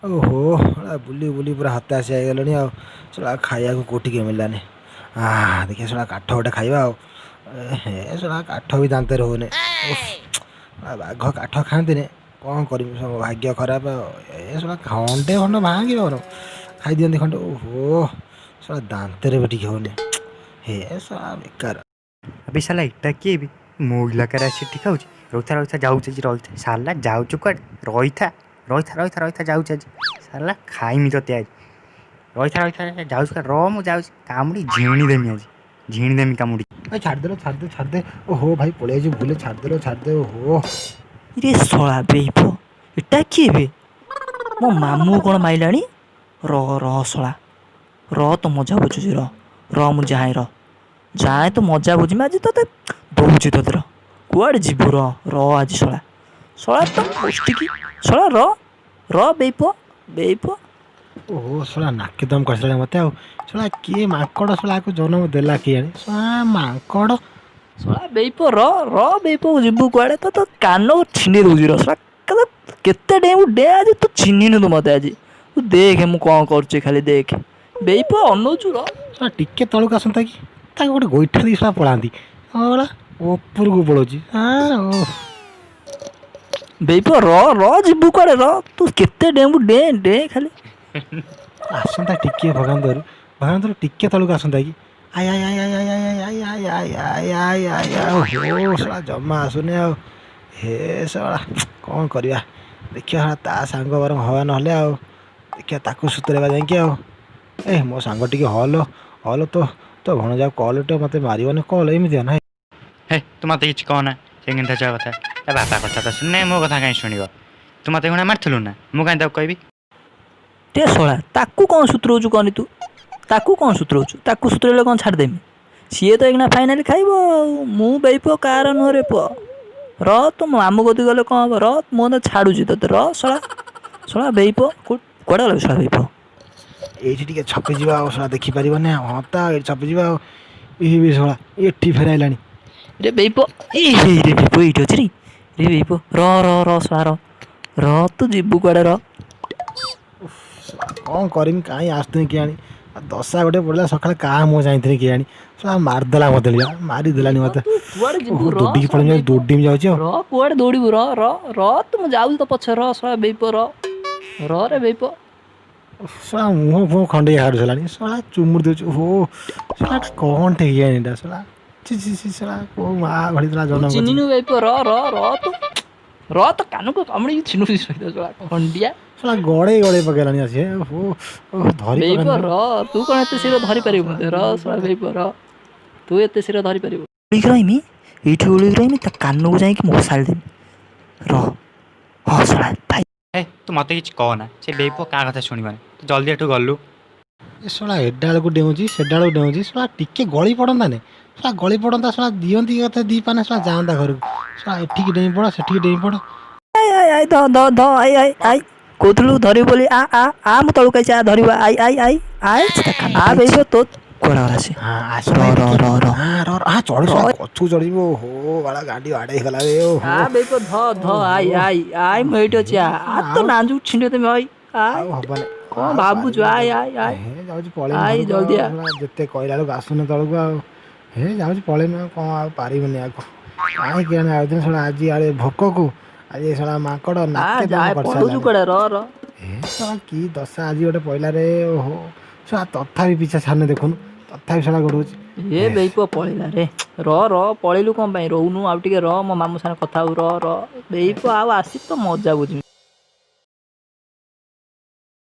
ଓହୋ, ବୁଲି ବୁଲି ପୁରା ହତାଶ ହେଇଗଲେଣି ଆଉ। ଶଳା, ଖାଇବାକୁ କେଉଁଠି ଟିକେ ମିଳିଲାନି। ଆ ଦେଖିବା, ଶଳା, କାଠ ଗୋଟେ ଖାଇବା ଆଉ। ହେ ଶଳା, କାଠ ବି ଦାନ୍ତରେ ହେଉନି। ବାଘ କାଠ ଖାଆନ୍ତିନି, କ'ଣ କରିବି? ସବୁ ଭାଗ୍ୟ ଖରାପ ଆଉ। ଏ ଶଳା, ଖଣ୍ଡେ ଖଣ୍ଡ ଭାଙ୍ଗିବ ଖାଇଦିଅନ୍ତି ଖଣ୍ଡେ। ଓହୋ ଶଳା, ଦାନ୍ତରେ ବି ଟିକେ ହେଉନି। ହେ ଶଳା, ବେକାର। ଆବେ ଶାଲା, ଏଟା କିଏ ବେ? ମୋ ଇଲାକାରେ ଆସି ଏଠି ଖାଉଛି? ରହିଥା ରହିଥା, ଯାଉଛି ଆଜି, ରହିଥା। ଶାଲା, ଯାଉଛୁ କୁଆଡ଼େ? ରହିଥା ରହିଥା ରହିଥା ରହିଥା, ଯାଉଛି ଆଜି। ଶାଲା, ଖାଇମି ତତେ ଆଜି। ରହିଥା ରହିଥା, ଯାଉଛୁ କୁଆଡ଼େ? ରହ, ମୁଁ ଯାଉଛି। କାମୁଡ଼ି ଝିଣି ଦେମି ଆଜି, ଝିଣି ଦେମି କାମୁଡ଼ି। ଭାଇ, ଛାଡ଼ିଦେଲ, ଛାଡ଼ିଦେ, ଛାଡ଼ିଦେ। ଓହୋ ଭାଇ, ପଳେଇ ଯାଇଛି ଭୁଲେ। ଛାଡ଼ିଦେଲ, ଛାଡ଼ିଦେ। ଓହୋ। ଇରେ ଶଳା ବେଇପ, ଏଟା କିଏ ବେ? ମୋ ମାମୁଁ କ'ଣ ମାଇଲାଣି? ରହ ରହ ଶଳା ରହ, ତ ମଜା ବୁଝୁଛି। ରହ ରହ, ମୁଁ ଯାଏଁ, ରହ, ଯାଏଁ, ତ ମଜା ବୁଝିମି ଆଜି। ତୋତେ ଦଉଛି ତୋତେ, ରହ। କୁଆଡ଼େ ଯିବୁ? ରହ ରହ ଆଜି। ଶଳା ଶଳା, ତ ଗୋଷ୍ଠୀକି ଶଳା। ରହ ରହ, ବେଇପ ବେଇପ। ଓହୋ ଶଳା, ନାକେଦମ କରିସାରିଲାଣି ମୋତେ ଆଉ। ଶଳା, କିଏ ମାଙ୍କଡ଼ ଶଳା ଆକୁ ଜନ୍ମ ଦେଲା କିଆଣି? ଶଳା ମାଙ୍କଡ଼। ଶଳା ବେଇପ, ର ର। ବେଇପ, ଯିବୁ କୁଆଡ଼େ? ତ ତୋ କାନ ଛିଣ୍ଡେଇ ଦଉଛି ର। ଶଳା, କେତେ ଡେଇଁବୁ ଡେଁ ଆଜି। ତୁ ଚିହ୍ନିନୁ ତୁ ମୋତେ ଆଜି। ତୁ ଦେଖେ ମୁଁ କ'ଣ କରୁଛି, ଖାଲି ଦେଖେ। ବେଇପ, ଅନଉଛୁ? ର। ଶଳା, ଟିକେ ତଳକୁ ଆସନ୍ତା କି, ତାକୁ ଗୋଟେ ଗୋଇଠା ଦେଇ ଶଳା ପଳାନ୍ତି। ଶଳା ଉପରକୁ ପଳାଉଛି। ବେଇପ, ର ର, ଯିବୁ କୁଆଡ଼େ? ର। ତୁ କେତେ ଡେଇଁବୁ ଡେଁ, ଡେଁ ଖାଲି। ଆସନ୍ତା ଟିକିଏ ଭଗବାନ ଦୟାରୁ, ଭଗବାନ ଦୟାରୁ ଟିକେ ତଳକୁ ଆସନ୍ତା କି। I I I I I I I I I I I I I. ଓହୋ ଶଳା, ଜମା ଆସୁନି ଆଉ। ହେ ଶଳା, କ'ଣ କରିବା? ଦେଖିବା ଶଳା, ତା ସାଙ୍ଗ ବରଂ ହବା ନହେଲେ ଆଉ। ଦେଖିବା, ତାକୁ ସୁତରେଇବା ଯାଇକି ଆଉ। ଏ ମୋ ସାଙ୍ଗ, ଟିକେ ହଲ ହଲ, ତ ତୋ ଭଣଜାକୁ କଲ୍ ଟେ, ମୋତେ ମାରିବନି କଲ୍ ଏମିତି ନା। ହେ, ତୁ ମୋତେ କିଛି କହନା। ସେ ଗେନ୍ଧା ଛୁଆ କଥା, ତା ବାପା କଥା ତ ଶୁଣେ, ମୋ କଥା କାହିଁ ଶୁଣିବ? ତୁ ମୋତେ ଘଣା ମାରିଥିଲୁ ନା, ମୁଁ କାହିଁ ତାକୁ କହିବି? ଟେ ଶଳା, ତାକୁ କ'ଣ ସୁତରଉଛୁ କହନି? ତୁ ତାକୁ କ'ଣ ସୁତରଉଛୁ? ତାକୁ ସୁତରେଇଲେ କ'ଣ ଛାଡ଼ିଦେମି? ସିଏ ତ ଏଇଖିନା ଫାଇନାଲି ଖାଇବ ଆଉ। ମୁଁ ବେଇପୁଅ କାହାର ନୁହଁ ରେ ପୁଅ। ର, ତୁ ମୋ ମାମୁଁ କତିକି ଗଲେ କ'ଣ ହବ? ର, ମୁଁ ତ ଛାଡ଼ୁଛି ତୋତେ। ର ଶଳା, ଶଳା ବେଇପୁଅ, କୁଆଡ଼େ ଗଲା ଶଳା ବେଇପୁଅ? ଏଇଠି ଟିକେ ଛପିଯିବା ଆଉ। ଶଳା ଦେଖିପାରିବନି ଆଉ। ହଁ, ତା ଏଇଠି ଛପିଯିବା ଆଉ। ଏ ବି ଶଳା ଏଠି ଫେରାଇଲାଣି। ରେ ବେଇପୁଅ, ଏଇ ହେଇ ରେ ବେଇପୁଅ, ଏଇଠି ଅଛି ରେ। ରେ ବେଇପୁଅ, ର ର ର ଶଳା, ର ର, ତୁ ଯିବୁ କୁଆଡ଼େ? ର। କ'ଣ କରିମି? କାହିଁ ଆସୁଥିଲି କିଆଣି? ଦଶା ଗୋଟେ ପଡ଼ିଲା ସକାଳେ। କାହା ମୁହଁ ଚାହିଁଥିଲି କିଆଣି? ଶଳା ମାରିଦେଲା ମୋତେ, ମାରିଦେଲାନି ମୋତେ। ତୁ କୁଆଡ଼େ ଯିବୁ? ଓହୋ, ର। ଦୌଡ଼ିକି ଶଳା ପଳେଇବି, ବେଇପୁଅ। ଦୌଡ଼ିବି ଯାଉଛି ଆଉ। ର, କୁଆଡ଼େ ଦୌଡ଼ିବୁ? ର ର ର, ତୁ ମୁଁ ଯାଉଛି ତୋ ପଛରେ। ର ଶଳା ବେଇପୁଅ, ର ର ରେ ବେଇପୁଅ। ଶଳା ମୁହଁ ଫୁହଁ ଖଣ୍ଡେଇ ହାଡ଼ୁ ହେଲାଣି। ଶଳା ଚୁମୁଡ଼ି ଦେଉଛି। ଓହୋ ଶଳା, କ'ଣ ଠିକ୍ ଏଇଟା? ଶଳା, ଛି ଛି ଛି। ଶଳା କୋଉ ମା ଭଳି ଥିଲା ତୁ ଜନ୍ମ କରିଛି। ଚିହ୍ନିନୁ ବେଇପୁଅ? ର ର ର, ତୁ ର, ତ କାନକୁ କାମୁଡ଼ିକି ଛିନୁଛି ସହିତ ଶଳା ଖଣ୍ଡିଆ। ଶଳା ଗଡ଼େଇ ଗଡ଼େଇ ପକେଇଲାଣି ଆସି। ଓହୋ ଓହୋ, ଧରି ବେଇପୁଅ ପକାନି। ର, ତୁ କ'ଣ ଏତେ ଶୀଘ୍ର ଧରିପାରିବୁ ମୋତେ? ର ଶଳା ବେଇପୁଅ, ର, ତୁ ଏତେ ଶୀଘ୍ର ଧରିପାରିବୁ? ଓଳିକି ରହିମି ଏଇଠି, ଓଳିକି ରହିମି, ତା କାନକୁ ଯାଇକି ମଶାଳି ଦେବି। ର। ହଁ ଶଳା ଭାଇ। ହେ, ତୁ ମୋତେ କିଛି କହନା। ସେ ବେଇପୁଅ କାହା କଥା ଶୁଣିବନି। ତୁ ଜଲ୍ଦି ଏଠୁ ଗଲୁ। ଏ ଶଳା ଏଡା ବେଳକୁ ଡେଉଁଛି, ସେଟା ବେଳକୁ ଡେଉଁଛି। ଶଳା ଟିକେ ଗଳି ପଡ଼ନ୍ତାନି? ଶଳା ଗଳି ପଡ଼ନ୍ତା, ଶଳା ଦିଅନ୍ତି କଥା ଦି ପାନେ, ଶଳା ଯାଆନ୍ତା ଘରକୁ। ଶଳା ଏଠିକି ଡେଇଁ ପଡ଼, ସେଠିକି ଡେଇଁ ପଡ଼। I I I, ଧ ଧ ଧ, I I I. କହୁଥିଲୁ ଧରିବୁ ବୋଲି। ଆ ଆ ଆ, ମୁଁ ତଳକୁ ଆଇଛି। ଆ ଧରିବ। I I I I, ଆ ବେଇପୁଅ, ତୋ କୁଆଡ଼େ ଗଲା ସେ? ହଁ, ଆସ। ର ର ର ର। ହଁ, ର ର, ହଁ, ଚଢୁ, ଶଳା ଗଛକୁ ଚଢିଯିବ। ଓହୋ ବାଳା, ଗାଡି ବାଡେଇ ହେଇଗଲା ରେ। ଓହୋ। ଆ ବେଇପୁଅ, ଧ ଧ, I I I, ମୁଁ ଏଇଠି ଅଛି। ଆ ଆ, ତୋ ନାଞ୍ଜକୁ ଛିଣ୍ଡେଇ ଦେମି। I I. ଆଉ ହବନି। କ'ଣ ଭାବୁଛୁ? I I I. ହେ, ଯାଉଛି ପଳେଇବି I, ଘରକୁ। ଜଲ୍ଦି ଆଉ ଆ। ଶଳା ଯେତେ କହିଲା ବେଳକୁ ଆସୁନି ତଳକୁ ଆଉ। ହେ, ଯାଉଛି ପଳେଇବି, ଆଉ କ'ଣ ଆଉ ପାରିବିନି ଆକୁ। କାହିଁ କିଆଣି ଆଉଛନ୍ତି ଶଳା ଆଜି ଆଡ଼େ ଭୋକକୁ। ଆଜି ଏ ଶଳା ମାଙ୍କଡ଼ ଆ ନାକେ ଦମ ଯାଏ ପଳଉଛୁ କରିସାରିଲାଣି। କୁଆଡ଼େ? ର ର। ହେ ଶଳା, କି ଦଶା ଆଜି ଗୋଟେ ପଇଲା ରେ। ଓହୋ ଶଳା, ତଥାପି ପିଛା ଛାଡ଼ୁନି, ଦେଖୁନୁ, ତଥାପି ଶଳା ଗୋଡ଼ଉଛି। ଏ ବେଇପୁଅ ପଳେଇଲା ରେ। ର ର, ପଳେଇଲୁ କ'ଣ ପାଇଁ? ରହୁନୁ ଆଉ ଟିକେ, ର, ମୋ ମାମୁଁ ସାଙ୍ଗରେ କଥା ହବୁ। ର ର ବେଇପୁଅ, ଆଉ ଆସି ତ ମଜା ବୁଝିବି।